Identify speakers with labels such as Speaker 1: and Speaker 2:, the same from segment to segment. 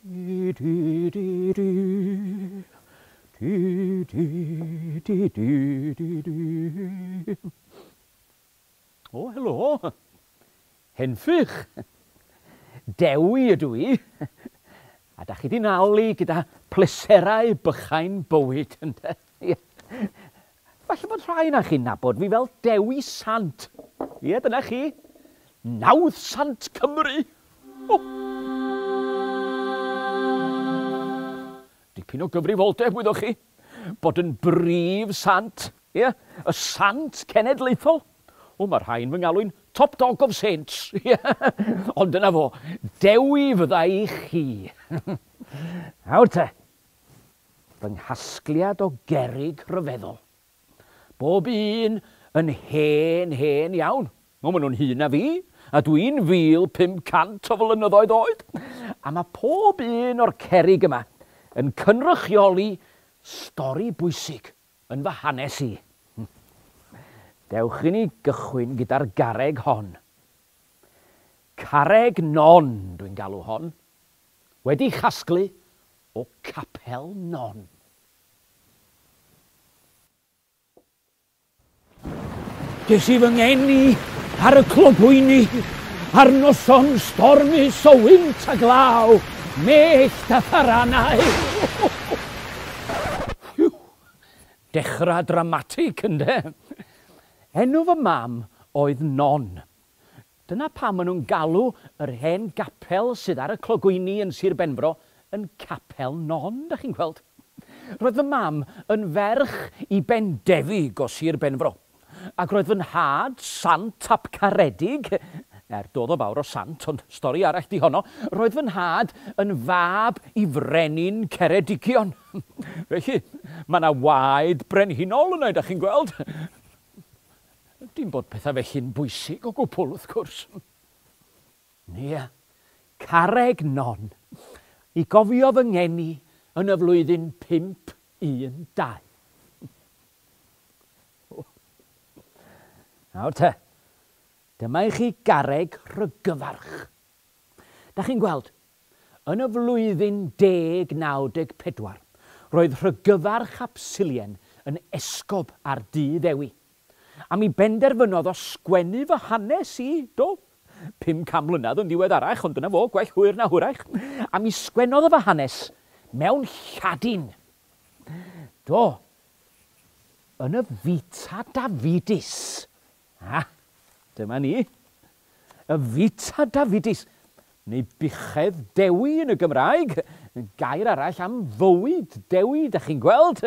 Speaker 1: Di di di di Di di di di di di O, helo! Henffych! Dewi ydw i. A da chi 'di nal i gyda pleserau bychain bywyd, ynde? Ie. Falle bod rhai na chi'n nabod fi fel Dewi Sant. Ie, dyna chi. Nawdd Sant Cymru. O! Dipyn o gyfrifoldeb, wyddoch chi. Bod yn brif sant. Ie, y sant cenedlaethol. O, mae rhai'n fy ngalw'n top dog of saints. Ie, ond dyna fo. Dewi fydda i chi. Nawr te, fy nghasgliad o gerrig rhyfeddol. Bob un yn hen, hen iawn. O, maen nhw'n hŷn na fi, a dwi'n 1,500 o flynyddoedd oed. A mae pob un o'r cerrig yma yn cynrychioli stori bwysig yn fy hanes i. Dewch i ni gychwyn gyda'r garreg hon. Carreg Non, dwi'n galw hon. Wedi chasglu o Capel Non. Ges i fy ngeni ar y clogwyni ar noson stormus o wynt a glaw, mellt a tharanau. Dechrau dramatig, ynde? Enw fy mam oedd Non. Dyna pam maen nhw'n galw yr hen gapel sydd ar y clogwyni yn Sir Benfro yn Capel Non, da chi'n gweld. Roedd fy mam yn ferch i bendefig o Sir Benfro, ac roedd fy nhad, Sant ap Caredig, er doedd o fawr o sant, ond stori arall di honno, roedd fy nhad yn fab i frenin Ceredigion. Felly, mae yna waed brenhinol yna, da chi'n gweld. Dim bod pethau felly'n bwysig o gwbl, wrth gwrs. Ie, Carreg Non, i gofio fy ngeni yn y flwyddyn 512. Nawr te, dyma i chi garreg rhygyfarch. Da chi'n gweld, yn y flwyddyn 1094, roedd Rhygyfarch ap Sulien yn esgob ar Dŷ Ddewi. A mi benderfynodd o sgwennu fy hanes i, do, 500 mlynedd yn ddiweddarach, ond dyna fo, gwell hwyr na hwyrach. A mi sgwennodd o fy hanes mewn Lladin. Do, yn y Vita Davidis. Ah, dyma ni. Y Vita Davidis, neu Buchedd Dewi yn y Gymraeg, gair arall am fywyd Dewi, da chi'n gweld?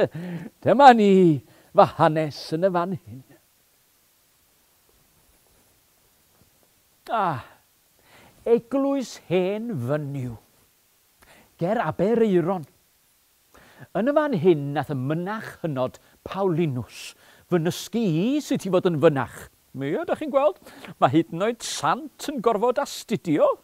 Speaker 1: Dyma ni, fy hanes yn y fan hyn. Ah, eglwys hen Fynyw, ger Aberaeron. Yn y fan hyn nath y mynach hynod Paulinus fy nysgu i sut i fod yn fynach. Ie, da chi'n gweld, mae hyd yn oed sant yn gorfod astudio.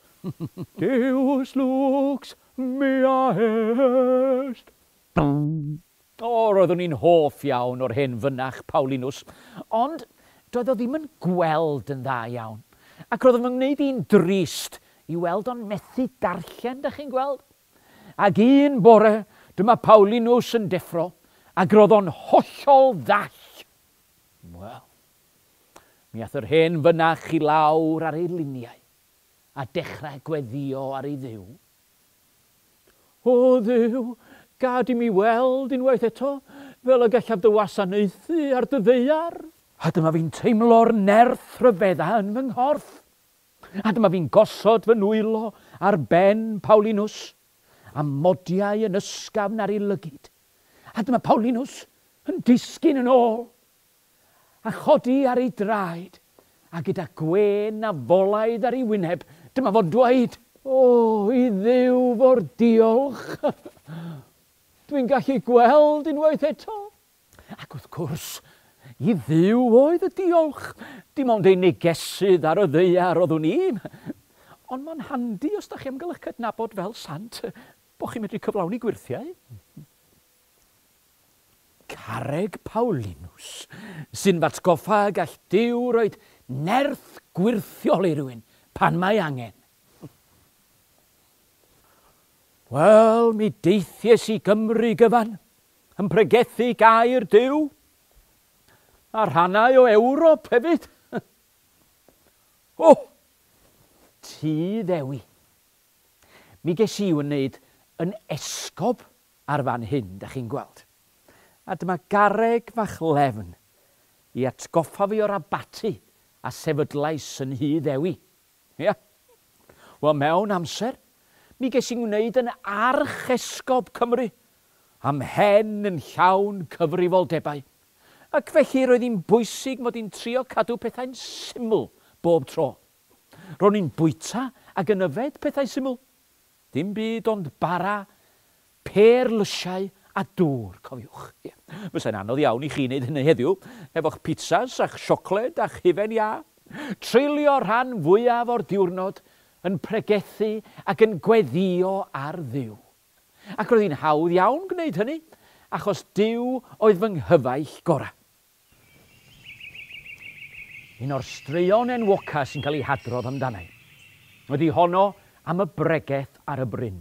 Speaker 1: Deus lux mea est. O, roeddwn i'n hoff iawn o'r hen fynach Paulinus, ond doedd o ddim yn gweld yn dda iawn. Ac roedd o'n fy ngwneud i'n drist i weld o'n methu darllen, da chi'n gweld? Ac un bore, dyma Paulinus yn deffro, ac roedd o'n hollol ddall. Wel, mi ath yr hen fynach i lawr ar ei liniau, a dechrau gweddïo ar ei Dduw. O Dduw, gad i mi weld unwaith eto, fel y gallaf dy wasanaethu ar dy ddaear. A dyma fi'n teimlo'r nerth rhyfedda yn fy nghorff. A dyma fi'n gosod fy nwylo ar ben Paulinus, a modiau yn ysgafn ar ei lygid. A dyma Paulinus yn disgyn yn ôl, a chodi ar ei draed, a gyda gwên a folaidd ar ei wyneb, dyma fo'n dweud, O, i Dduw fo'r diolch! Dwi'n gallu gweld unwaith eto. Ac wrth gwrs, i Dduw oedd y diolch. Dim ond ei negesydd ar y ddaear oeddwn i. Ond mae'n handi os da chi am gael eich cydnabod fel sant, bo chi'n medru cyflawni gwyrthiau. Carreg Paulinus, sy'n f'atgoffa y gall Duw roid nerth gwyrthiol i rywun pan mae angen. Wel, mi deithies i Gymru gyfan, yn pregethu gair Duw, a rhannau o Ewrop hefyd. O! Tŷ Ddewi. Mi ges i wneud yn esgob ar fan hyn, da chi'n gweld. A dyma garreg fach lefn i atgoffa fi o'r abaty a sefydlais yn Nhŷ Ddewi. Ia. Wel, mewn amser, mi ges i'n wneud yn Archesgob Cymru, a 'mhen yn llawn cyfrifoldebau. Ac felly roedd hi'n bwysig mod i'n trio cadw pethau'n syml bob tro. Ro'n i'n bwyta ac yn yfed pethau syml. Dim byd ond bara, pêr lysiau a dŵr, cofiwch. Ie. Fysai'n anodd iawn i chi wneud hynny heddiw, efo'ch pitsas a'ch siocled a'ch hufen iâ. Treulio rhan fwyaf o'r diwrnod yn pregethu ac yn gweddïo ar Dduw. Ac roedd hi'n hawdd iawn gwneud hynny, achos Duw oedd fy nghyfaill gorau. Un o'r straeon enwoca sy'n cael ei hadrodd amdanai ydi honno am y bregeth ar y bryn.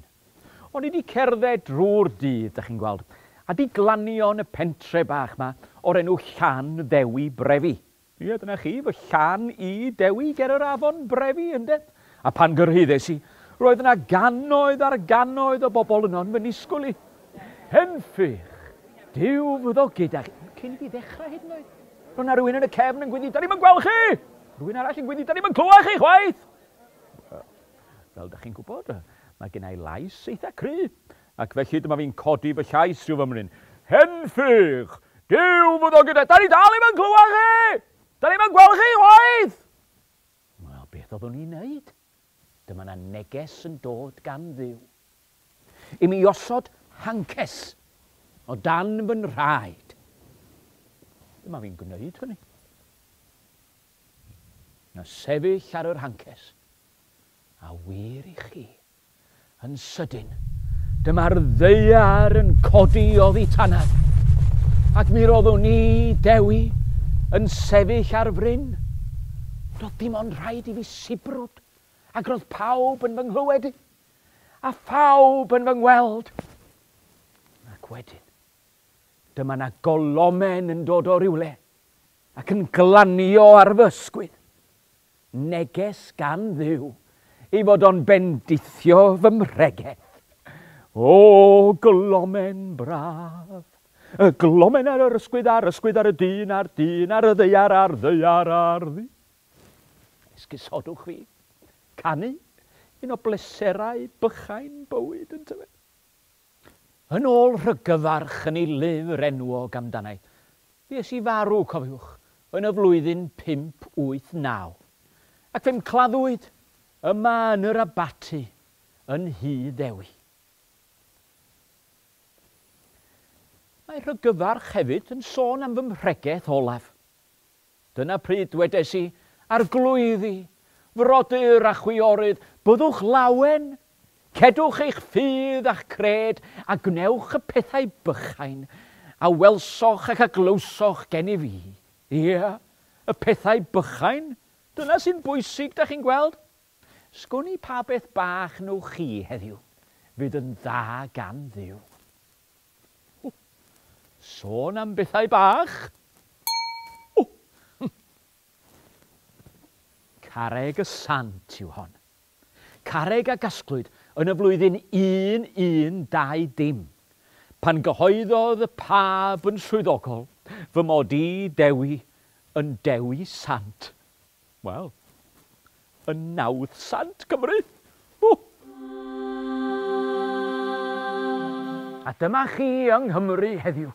Speaker 1: O'n i 'di cerdded drwy'r dydd, dach chi'n gweld, a 'di glanio yn y pentre bach 'ma o'r enw Llan Ddewi Brefi. Ie, dyna chi, fy llan i, Dewi, ger yr afon Brefi, ynde? A pan gyrhaeddes i, roedd yna gannoedd ar gannoedd o bobl yno yn fy nisgwyl i. Henffych! Duw fyddo gyda chi. Cyn i fi ddechrau hyd yn oed. Roedd yna rhywun yn y cefn yn gweiddi, da ni'm yn gweld chi! Rhywun arall yn gweiddi, da ni'm yn clywed chi chwaith! Fel da chi'n gwybod, mae gen i lais eitha cry, ac felly dyma fi'n codi fy llais rhyw fymryn. Henffych! Duw fyddo gyda... Da ni dal ddim yn clywed chi! Da ni'm yn gweld chi chwaith! Wel, beth oeddwn i'n neud? Dyma 'na neges yn dod gan Dduw. I mi osod hances o dan fy nhraed. Dyma fi'n gwneud hynny. Na sefyll ar yr hances. A wir i chi, yn sydyn, dyma'r ddaear yn codi oddi tanaf, ac mi roeddwn i, Dewi, yn sefyll ar fryn. Doedd dim ond rhaid i fi sibrwd, ac roedd pawb yn fy nghlywed i, a phawb yn fy ngweld. Ac wedyn, dyma 'na golomen yn dod o rywle, ac yn glanio ar fy ysgwydd. Neges gan Dduw ei fod o'n bendithio fy mhregeth. O, glomen braf! Y glomen ar yr ysgwydd, a'r ysgwydd ar y dyn, a'r dyn ar y ddaear, a'r ddaear ar ddu. Esgusodwch fi. Canu, un o bleserau bychain bywyd, yntyfe? Yn ôl Rhygyfarch yn ei lyfr enwog amdanai, fues i farw, cofiwch, yn y flwyddyn 589, ac fe'm claddwyd yma yn yr abaty yn Nhŷ Ddewi. Mae Rhygyfarch hefyd yn sôn am fy mhregeth olaf. Dyna pryd dwedes i, Arglwyddi, frodyr a chwiorydd, byddwch lawen, cedwch eich ffydd a'ch cred, a gwnewch y pethau bychain a welsoch ac a glywsoch gennyf i. Ie, y pethau bychain, dyna sy'n bwysig, dach chi'n gweld. Sgwn i pa beth bach wnewch chi heddiw fydd yn dda gan Dduw. O! Sôn am bethau bach! O! Carreg y Sant yw hon. Carreg a gasglwyd yn y flwyddyn 1120, pan gyhoeddodd y Pab yn swyddogol fy mod i, Dewi, yn Dewi Sant. Wel, yn nawdd sant Cymru! Ww! A dyma chi yng Nghymru heddiw.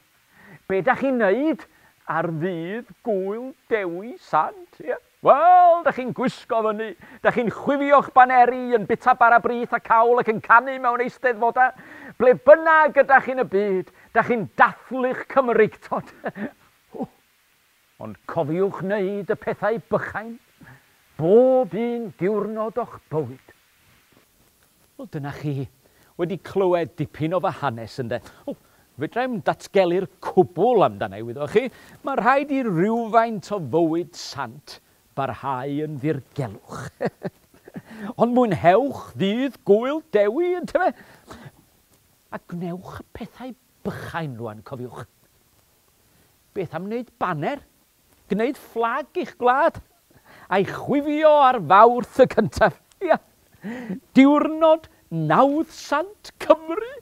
Speaker 1: Be dach chi'n neud ar ddydd Gŵyl Dewi Sant, ie? Wel, dach chi'n gwisgo fyny, dach chi'n chwifio'ch baneri, yn bita bara brith a cawl ac yn canu mewn eisteddfodau. Ble bynnag ydach chi'n y byd, dach chi'n dathlu'ch Cymreictod. Ww! Ond cofiwch wneud y pethau bychain bob un diwrnod o'ch bywyd. Wel, dyna chi, wedi clywed dipyn o fy hanes, ynde? O, fedra i'm datgelu'r cwbl amdana i, wyddoch chi. Mae rhaid i rywfaint o fywyd sant barhau yn ddirgelwch. Ond mwynhewch ddydd Gŵyl Dewi, yntefe? A gwnewch y pethau bychain rwan, cofiwch. Beth am wneud baner? Gwneud fflag i'ch gwlad? A'i chwifio ar Fawrth y cyntaf. Ia. Diwrnod nawdd Sant Cymru.